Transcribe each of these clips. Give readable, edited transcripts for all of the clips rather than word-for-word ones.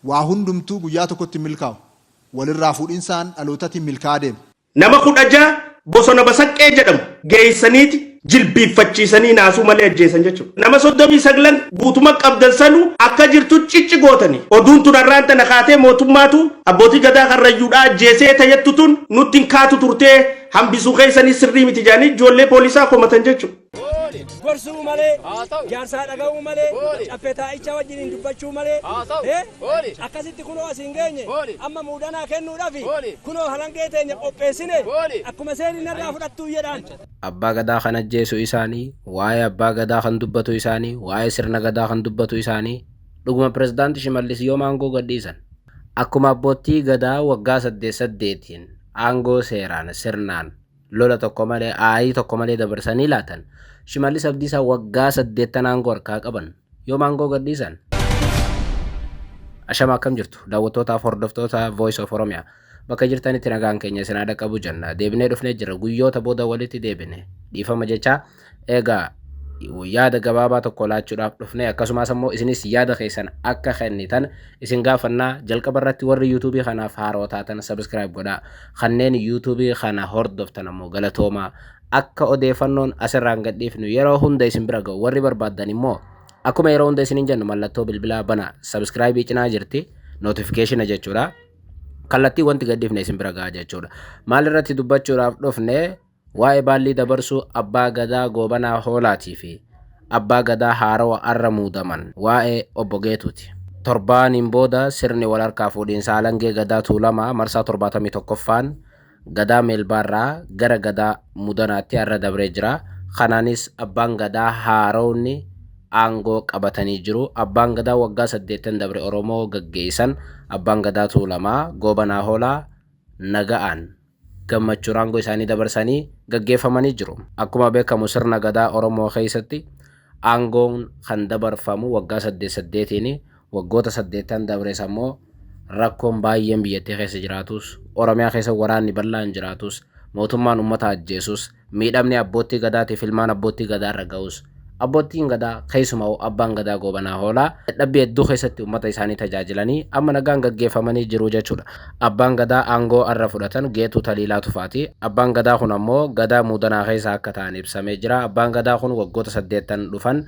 Waa hundumtuu guyyaa tokkotti hin milkaa'u. Walirraa fuudhinsaan dhalootatiin milkaa'aa deema. Nama 16 bosona Basaqqee jedhamu geessaniiti jilbiiffachiisanii naasuu malee ajjeesan jechuudha. Nama 39 guutuma qabdan sanuu akka jirtu cicci gootanii. Oduun tun har'aan tana kaatee mootummaatu abbootii gadaa karrayyuudhaa ajjeesee tayyattu tun nutti hin kaatu turtee hambisuu keessanii sirrii miti jedhanii ijoollee poolisaa komatan jechuudha. Gorsuu malee, jaarsaa dhaga'uu malee, caffee taa'icha wajjiniin dubbachuu malee, akkasitti kunoo as hin geenye, amma muudanaa kennuudhaaf kunoo halangee teenya qopheessine, akkuma seerri narraa fudhattuu jedhaan. Abbaa Gadaa kan ajjeesu isaanii, waa'ee Abbaa Gadaa kan dubbatu isaanii, waa'ee sirna Gadaa kan dubbatu isaanii. Dhuguma Pirezidaanti Shimallis yoom aangoo gadhiisan? Akkuma abboottii Gadaa waggaa saddeet saddeetiin aangoo seeraan, sirnaan, lola tokko malee, aarii tokko malee dabarsanii laatan, Shimallis Abdiisaa waggaa saddeettan aangoo harkaa qaban yoom aangoo gadhiisan? Ashama, akkam jirtu daawwattootaaf hordoftoota Voice of Oromia? Bakka jirtanitti nagaan keenya isin haa dhaqqabu jenna. Deebinee dhufnee jira. Guyyoota booda walitti deebine. Dhiifama jechaa, egaa yaada gabaabaa tokko laachuudhaaf dhufne, akkasumas ammoo isinis yaada keessan akka kennitan isin gaafannaa. Jalqaba irratti warri yuutuubii kanaaf haaroo taatan subscribe godhaa. Kanneen yuutuubii kana hordoftan ammoo galatoomaa. Akka odeeffannoon asirraan gadhiifnu yeroo hunda isin bira ga'u warri barbaaddan immoo, akkuma yeroo hunda isinin jennu, mallattoo bilbilaa bana, subscribe cinaa jirti, notification jechuudha. Kallattii wanti gadhiifne isin bira ga'a jechuudha. Maal irratti dubbachuudhaaf dhufne? Waa'ee baallii dabarsuu Abbaa Gadaa Goobanaa Hoolaatii fi Abbaa Gadaa haarawa arra muudaman, waa'ee Obbo Geetuuti. Torbaaniin booda sirni wal harkaa fuudhiinsa Alangee Gadaa Tuulamaa marsaa 71ffaan Gadaa Meelbaarraa gara Gadaa Mudanaatti har'a dabree jira. Kanaanis Abbaan Gadaa haarawni aangoo qabatanii jiru. Abbaan Gadaa waggaa saddeettan dabre Oromoo gaggeessan, Abbaan Gadaa Tuulamaa Goobanaa Hoolaa, naga'aan gammachuun aangoo isaanii dabarsanii gaggeeffamanii jiru. Akkuma beekamu sirna Gadaa Oromoo keessatti aangoon kan dabarfamu waggaa saddeet saddeetiini. Waggoota saddeettan dabres ammoo rakkoon baay'een biyyattii keessa jiraatus, Oromiyaa keessa waraanni bal'aan jiraatus, mootummaan uummata ajjeesus, miidhamni abboottii Gadaatiif ilmaan abboottii Gadaa irra ga'us, abboottiin Gadaa, keessumaa Abbaan Gadaa Goobanaa Hoolaa, dadhabbii hedduu keessatti uummata isaanii tajaajilanii amma nagaan gaggeeffamanii jiru jechuudha. Abbaan Gadaa aangoo arra fudhatan Geetuu Taliilaa Tufaati. Abbaan Gadaa kun ammoo Gadaa Muudanaa keessa akka ta'an ibsamee jira. Abbaan Gadaa kun waggoota saddeettan dhufan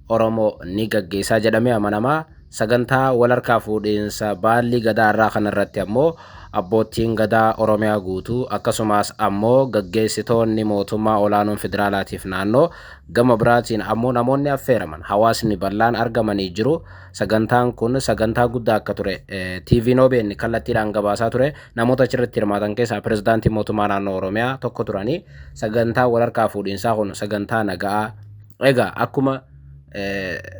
Oromoo ni gaggeessaa jedhamee amanama. Sagantaa wal harkaa fuudhiinsa baallii Gadaa irraa kanarratti ammoo abboottiin Gadaa Oromiyaa guutuu, akkasumas ammoo gaggeessitoonni mootummaa olaanoon federaalaatiif naannoo, gama biraatiin ammoo namoonni affeeraman, hawaasni bal'aan argamanii jiru. Sagantaan kun sagantaa guddaa akka ture TV'n OBN kallattiidhaan gabaasaa ture. Namoota achirratti hirmaatan keessaa pirezidaantii mootummaa naannoo Oromiyaa tokko turanii. Sagantaa wal harkaa fuudhiinsaa kun sagantaa naga'aa. Egaa akkuma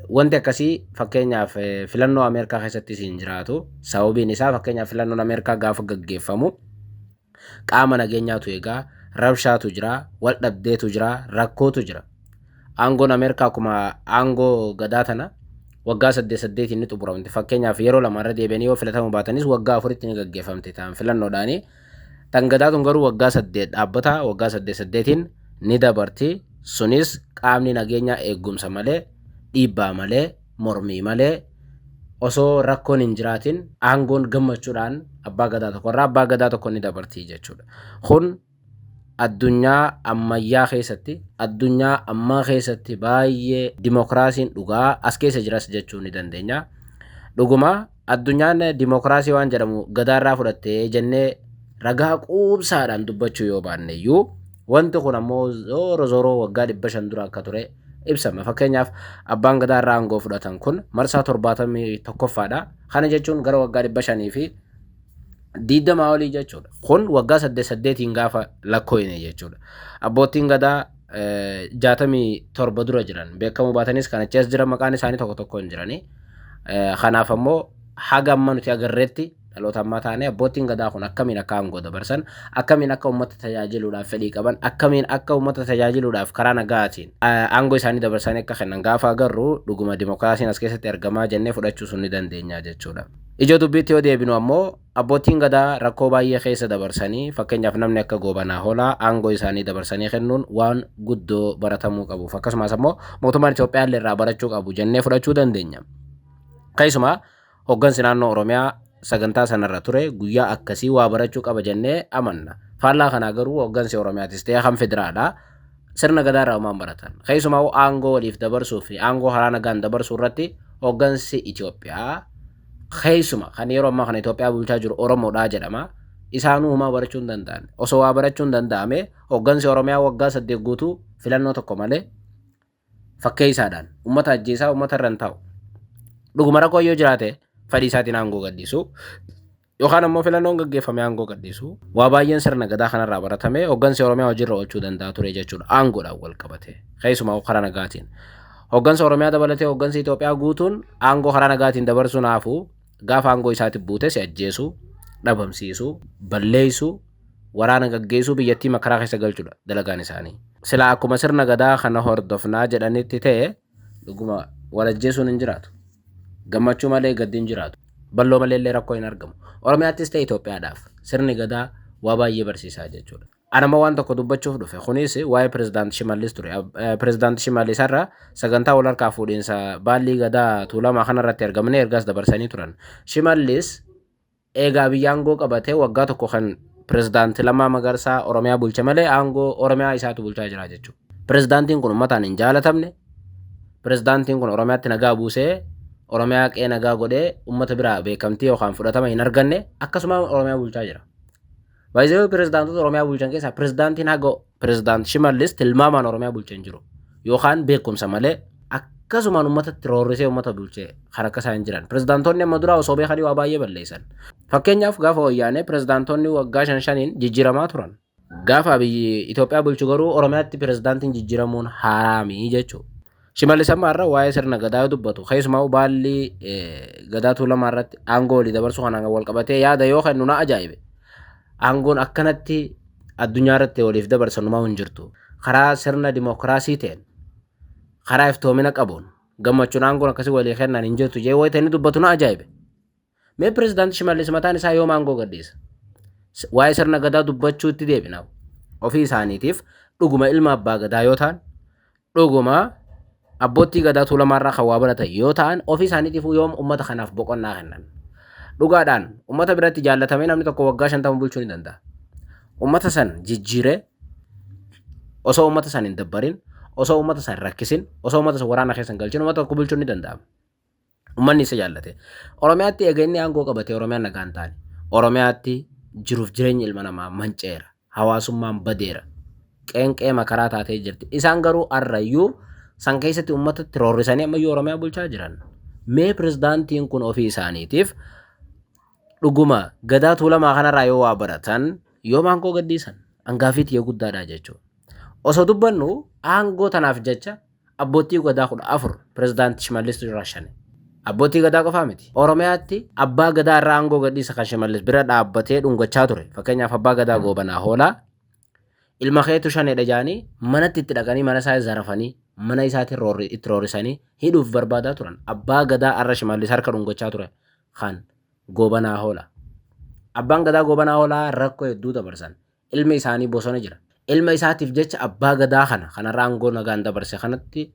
wanti akkasii fakkeenyaaf filannoo Ameerikaa keessattis hin jiraatu. Sababiin isaa, fakkeenyaaf filannoon Ameerikaa gaafa gaggeeffamu qaama nageenyaatu eegaa, rabshaatu jira, wal dhabdeetu jira, rakkootu jira. Aangoon Ameerikaa akkuma aangoo Gadaa tana waggaa saddeet saddeetiin ni xumuramti. Fakkeenyaaf yeroo lama irra deebi'anii yoo filatamuu baatanis waggaa afuritti ni gaggeeffamti ta'an filannoodhaani. Tan Gadaa tun garuu waggaa 8 dhaabbata, waggaa saddeet saddeetiin ni dabarti. Sunis qaamni nageenyaa eegumsa malee, dhiibbaa malee, mormii malee, osoo rakkoon hin jiraatin aangoon gammachuudhaan Abbaa Gadaa tokko irraa Abbaa Gadaa tokko ni dabarti jechuudha. Kun addunyaa ammayyaa keessatti, addunyaa ammaa keessatti baay'ee dimokiraasiin dhugaa as keessa jiras jechuu ni dandeenya. Dhuguma addunyaan dimokiraasii waan jedhamu Gadaarraa fudhattee jennee ragaa quubsaadhaan dubbachuu yoo baanne iyyuu, wanti kun ammoo zooro zooroo waggaa 500 dura akka ture ibsama. Fakkeenyaaf Abbaan Gadaa irraa aangoo fudhatan kun marsaa 71ffaadha. Kana jechuun gara waggaa 520 olii jechuudha. Kun waggaa saddeet saddeetiin gaafa lakkooyne jechuudha. Abboottiin Gadaa 67 dura jiran beekamuu baatanis, kan achi as jiran maqaan isaanii tokko tokko hin jirani. Kanaaf ammoo haga amma nuti agarreetti, dhaloota ammaa taanee, abboottiin Gadaa kun akkamiin akka aangoo dabarsan, akkamiin akka uummata tajaajiluudhaaf fedhii qaban, akkamiin akka uummata tajaajiluudhaaf karaa nagaatiin aangoo isaanii dabarsanii akka kennan gaafa agarru, dhuguma dimokiraasiin as keessatti argamaa jennee fudhachuu sun ni dandeenya jechuudha. Ijoo dubbiitti yoo deebinu ammoo, abboottiin Gadaa rakkoo baay'ee keessa dabarsanii, fakkeenyaaf namni akka Goobanaa Hoolaa aangoo isaanii dabarsanii kennuun waan guddoo baratamuu qabuuf, akkasumas ammoo mootummaan Itoophiyaa illee irraa barachuu qabu jennee fudhachuu dandeenya. Keessumaa Hoggansi naannoo Oromiyaa sagantaa sanarra ture guyyaa akkasii waa barachuu qaba jennee amanna. Faallaa kanaa garuu hoggansi Oromiyaatis ta'ee kan federaalaa sirna gadaa irraa homaa hin baratan. Keessumaa aangoo waliif dabarsuu fi aangoo karaa nagaan dabarsuu irratti hoggansi Itoophiyaa keessuma kan yeroo ammaa kana Itoophiyaa bulchaa jiru Oromoodhaa jedhama. Isaanuu homaa barachuu hin danda'an. Osoo waa barachuun danda'ame hoggansi Oromiyaa waggaa 8 guutuu filannoo tokko malee fakkeessaadhaan uummata ajjeesaa uummata irra hin taa'u. Dhuguma rakkoo yoo jiraate fedhii isaatiin aangoo gadhiisu yookaan ammoo filannoon gaggeeffame aangoo gadhiisu waa baay'een sirna gadaa kanarraa baratame hoggansi Oromiyaa hojiirra oolchuu danda'a ture jechuudha aangoodhaan wal qabate keessumaa karaa nagaatiin. Hoggansa Oromiyaa dabalatee hoggansi Itoophiyaa guutuun aangoo karaa nagaatiin dabarsuun haafu gaafa aangoo isaatti buute si ajjeesuu, dhabamsiisuu, balleessuu, waraana gaggeessuu biyyattii makaraa keessa galchuudha dalagaan isaanii. Silaa akkuma sirna gadaa kana hordofnaa jedhanitti ta'e dhuguma wal ajjeesuun hin jiraatu. Gammachuu malee gaddi hin jiraatu. Balloo malee illee rakkoo hin argamu. Oromiyaattis ta'e Itoophiyaadhaaf sirni gadaa waa baay'ee barsiisaa jechuudha. Anama waan tokko dubbachuuf dhufe kunis waa'ee pirezidaanti Shimallis ture. Pirezidaanti Shimallis har'a sagantaa wal harkaa fuudhiinsa baallii gadaa Tuulamaa kanarratti argamanii ergaas dabarsanii turan. Shimallis eegaa biyya aangoo qabatee waggaa tokko kan pirezidaanti Lammaa Magarsaa Oromiyaa bulche malee aangoo Oromiyaa isaatu bulchaa jira jechuudha. Pirezidaantiin kun uummataan hin jaalatamne. Pirezidaantiin kun Oromiyaatti nagaa buusee Oromiyaa qe'ee nagaa godhee uummata biraa beekamtii yookaan fudhatama hin arganne akkasuma Oromiyaa bulchaa jira. Baay'ee pirezidaantota Oromiyaa bulchan keessaa pirezidaantiin haga pirezidaanti Shimallis tilmaamaan Oromiyaa bulchan jiru yookaan beekumsa malee akkasumaan uummatatti roorrisee uummata bulchee kan akka isaan jiran. Pirezidaantonni amma duraa osoo beekanii waa baay'ee balleessan. Fakkeenyaaf gaafa wayyaanee pirezidaantonni waggaa 5-5 jijjiiramaa turan. Gaafa biyyi Itoophiyaa bulchu garuu Oromiyaatti pirezidaantiin jijjiiramuun haraamii jechuudha. Shimallis amma har'a waa'ee sirna gadaa yoo dubbatu keessumaa baalli gadaa Tuulamaa irratti aangoo walii dabarsuu kanaan wal qabatee yaada yoo kennu na ajaa'ibe. Aangoon akkanatti addunyaa irratti waliif dabarsan numaa hin jirtu. Karaa sirna dimookiraasii ta'een karaa iftoomina qabuun gammachuun aangoon akkasii walii kennan hin jirtu jee wayita inni dubbatu na ajaa'ibe. Mee pirezidaanti Shimallis mataan isaa yoom aangoo gadhiisa? Waa'ee sirna gadaa dubbachuutti deebina. Ofii isaaniitiif dhuguma ilma abbaa gadaa yoo ta'an dhuguma abbootii gadaa Tuulamaarraa kan waa baratan yoo ta'an ofii isaaniitiif yoom uummata kanaaf boqonnaa kennan. Dhugaadhaan uummata biratti jaallatamee namni tokko waggaa 50 bulchuu ni danda'a. Uummata san jijjiiree osoo uummata san hin dabbarin, osoo uummata san rakkisin, osoo uummata san waraana keessa hin galchin uummata tokko bulchuun ni danda'ama. Uummanni isa jaallate. Oromiyaatti eega inni aangoo qabate Oromiyaan nagaan taane. Oromiyaatti jiruuf jireenyi ilma namaa manceera. Hawaasummaan badeera. Qeenqee makaraa taatee jirti. Isaan garuu arrayyuu san keessatti uummatatti roorrisanii ammayyuu Oromiyaa bulchaa jiran. Mee pirezidaantiin kun ofii isaaniitiif dhuguma gadaa Tuulamaa kanarraa yoo waa baratan yoom aangoo gadhiisan hangaafii xiyya guddaadha jechuudha. Osoo dubbannu aangoo tanaaf jecha abbootii gadaa 14 pirezidaanti Shimallis rashane. Abbootii gadaa qofaa miti. Oromiyaatti abbaa gadaa irraa aangoo gadhiisa kan Shimallis bira dhaabbatee dhungachaa ture. Fakkeenyaaf abbaa gadaa Goobanaa Hoolaa ilma keetu shaneedha jaanii manatti itti dhaqanii mana isaa zarafanii mana isaatti itti roorrisanii hidhuuf barbaadaa turan. Abbaa gadaa arra Shimallis harka dhungachaa ture kan Goobanaa Hoolaa. Abbaan gadaa Goobanaa Hoolaa rakkoo hedduu dabarsan. Ilmi isaanii bosona jira. Ilma isaatiif jecha abbaa gadaa kana kanarra aangoo nagaan dabarse kanatti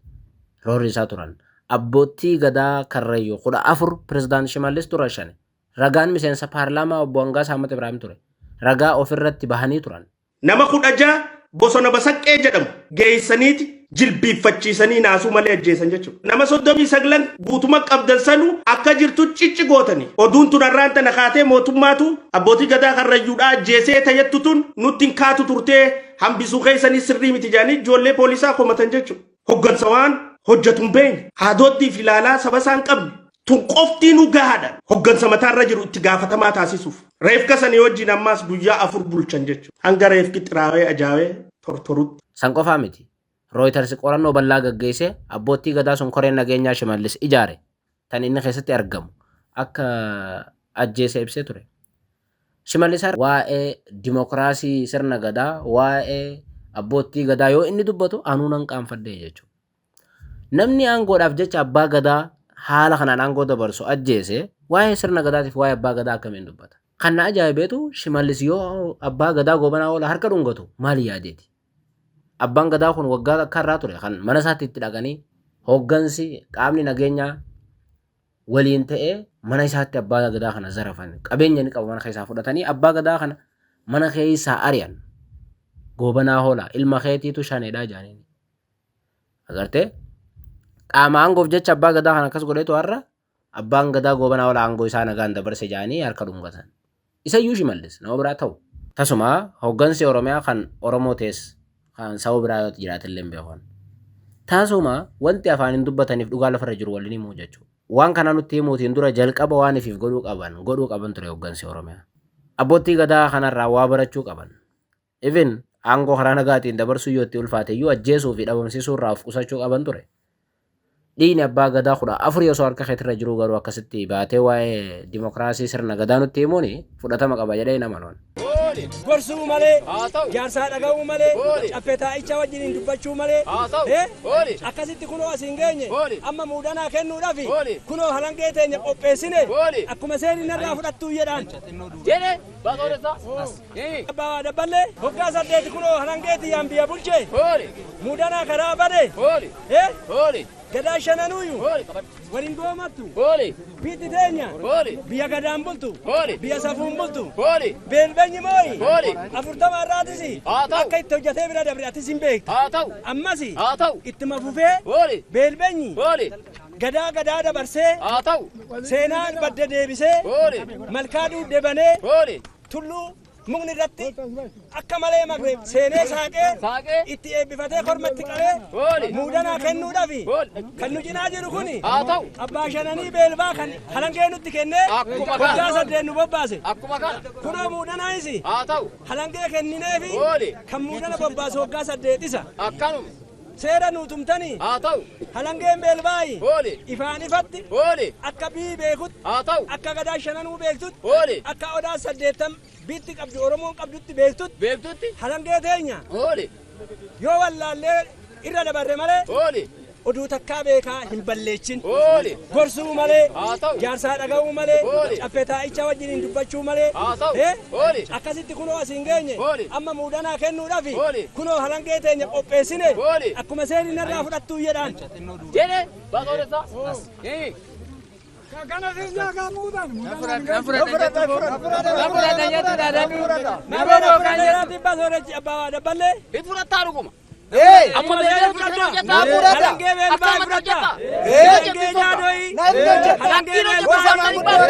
roorrisaa turan. Abbootii gadaa Karrayyuu 14 pirezidaanti Shimallis turan shani. Ragaan miseensa paarlaamaa obbo Hangaasaa Ahmad Ibrahim ture. Ragaa ofirratti bahanii turan. Nama 16 bosona Basaqqee jedhamu geessaniiti jilbiiffachiisanii naasuu malee ajjeesan jechuudha. Nama 39 guutuma qabdan sanuu akka jirtu cicci gootanii. Oduun tun har'aan tana kaatee mootummaatu abbootii gadaa Karrayyuudhaa ajjeesee tayyattu tun nutti hin kaatu turtee hambisuu keessanii sirrii miti jedhanii ijoollee poolisaa komatan jechuudha. Hoggansa waan hojjetu hin beekne haadooddii fi ilaalaa saba isaa hin qabne tun qoftii nu gahaadha. Hoggansa mataarra jiru itti gaafatamaa taasisuuf. Reefka sanii wajjin ammaas guyyaa 4 bulchan jechuudha. Hanga reefki xiraawee ajaawee tortorutti. San qofaa miti. Reuters qorannoo bal'aa gaggeesse abbootii gadaa sun koreen nageenyaa Shimallis ijaare tan inni keessatti argamu akka ajjeese ibsee ture. Shimallis waa'ee dimookiraasii sirna gadaa waa'ee abbootii gadaa yoo inni dubbatu anuu nan qaanfadhee jechuudha. Namni aangoodhaaf jecha abbaa gadaa haala kanaan aangoo dabarsu ajjeese waa'ee sirna gadaatiif waa'ee abbaa gadaa akkamiin dubbata? Kan na ajaa'ibeetu Shimallis yoo abbaa gadaa Goobanaa Hoolaa harka dhungatu maali yaadeeti? Abbaan gadaa kun waggaa akka irraa ture kan mana isaatti itti dhaqanii hoggansi qaamni nageenyaa waliin ta'ee Mana isaatti abbaa gadaa kana zarafan. Qabeenya inni qabu mana keessaa fudhatanii abbaa gadaa kana mana keessaa ari'an. Goobanaa Hoolaa ilma keetiitu shaneedhaa jaaniin. Agartee, qaama aangoof jecha abbaa gadaa kana akkas godheetu har'a abbaan gadaa Goobanaa Hoolaa aangoo isaa nagaan dabarse jaanii harka dhungatan. Isa iyyuu Shimallis nama biraa ta'u. Tasuma hooggansi Oromiyaa kan Oromoo tees kan saba biraa yoo jiraatillee hin beekan. Tasuma wanti afaan hin dubbataniif dhugaa lafarra jiru waliin himuu jechuudha. Waan kana nutti himuutiin dura jalqaba waan ifiif godhuu qaban ture hooggansi Oromiyaa. Abbootii gadaa kanarraa waa barachuu qaban. Even aangoo karaa nagaatiin dabarsuu yoo itti ulfaate iyyuu ajjeesuu fi dhabamsiisuu irraa of qusachuu qaban ture. Dhiigni abbaa gadaa 14 osoo harka keetirra jiruu garuu akkasitti baatee waa'ee dimokiraasii sirna gadaa nutti himuun fudhatama qaba jedhee nama loon. Gorsuu malee, jaarsaa dhaga'uu malee, caffee taa'icha wajjiniin dubbachuu malee, akkasitti kunoo asiin geenye. Amma muudanaa kennuudhaaf kunoo halangee teenya qopheessine, akkuma seerri narraa fudhattuu jedhaan. Abbaa Dabballee waggaa 8 kunoo halangee tiyyaan biyya bulchee muudanaa karaa bade. Gadaa shananuuyu waliin goomattu biitti teenya biyya gadaan bultu, biyya safuun bultu. Beelbenyi mooyi 40 irraatis akka itti hojjetee bira dabre atis hin beektu. Ammas ittuma fufee beelbenyi gadaa gadaa dabarsee, seenaan badde deebisee, malkaa duudde banee, tulluu mukni irratti akka malee magre seenee saaqee itti eebbifatee kormatti qabee muudanaa kennuudhaaf kan nu cinaa jiru kuni abbaa shananii beelbaa kan halangee nutti kennee waggaa 8 nu bobbaase. Kunoo muudanaayis halangee kennineefi kan muudana bobbaase waggaa 8 isa seera nuu tumtanii halangeen beelbaayi ifaan ifatti akka bii beekutti, akka gadaa shananuu beektutti, akka odaa 80 biitti qabdu Oromoon qabdutti beektutti Beektutti. Halangee teenya yoo wallaallee irra dabarre malee oduu takkaa beekaa hin balleechin. Gorsuu malee, jaarsaa dhaga'uu malee, caffee taa'icha wajjiniin dubbachuu malee, akkasitti kunoo asiin geenye. Amma muudanaa kennuudhaaf kunoo halangee teenya qopheessine, akkuma seerri narraa fudhattuu jedhaan. Jedhe baasooressaa. Kana keenya gaa muudan. Abbaa Dabballee. Itti fudhattaa dhuguma. Akkuma seera fudhadha. Halangee beelbaa fudhadha. Halangee jaadooyi. Halangee beelbaa.